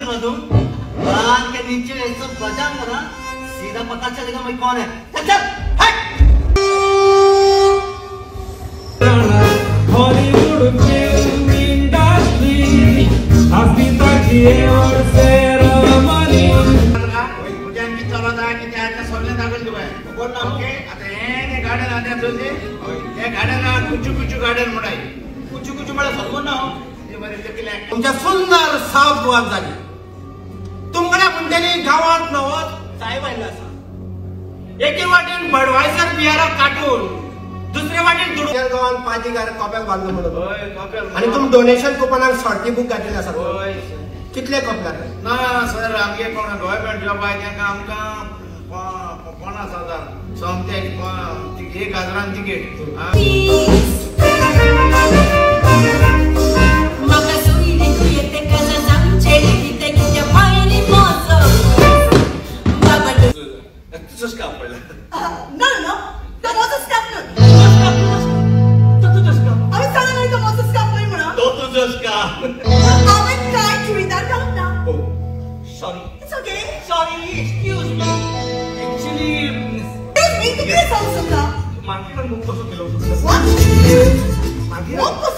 कान के नीचे ऐसा बजाऊंगा ना, सीधा पता चलेगा मैं कौन है। चल हट। हॉलीवुड फिल्म इंडस्ट्री हस्ती ताकिए और सेरमनी तुमच्या सुंदर साफ दुवान झाली. तुमकडे म्हणटली गांवांत नवोच साहेब आयिल्लो आसा. एके वाटेन बडवायसर बियारा काटून दुसरे वाटेन दुडू गांवांत पांच कोप्याक बांदलो म्हणून आनी तुमी डोनेशन कुपनाक शॉर्टी बूक घातलेले आसा. कितले कोप घातले? ना सर, आमगे कोण गव्हर्मेंट जॉब आहा तांकां आमकां 50,000 सोमते 1,000 तिकेट. No, no, तो मोजोच काप न्हय. हांवें सांगलें न्हय तो मोजोच काप न्हय म्हणून. तो तुजोच काप. हांवें कांय चुडीदार घालूंक ना. Sorry. It's okay. Sorry, excuse me. Actually, excuse me, तूं कितें सांगूंक सोदता? मार्केटान मोग कसो केलो? What? मोग कसो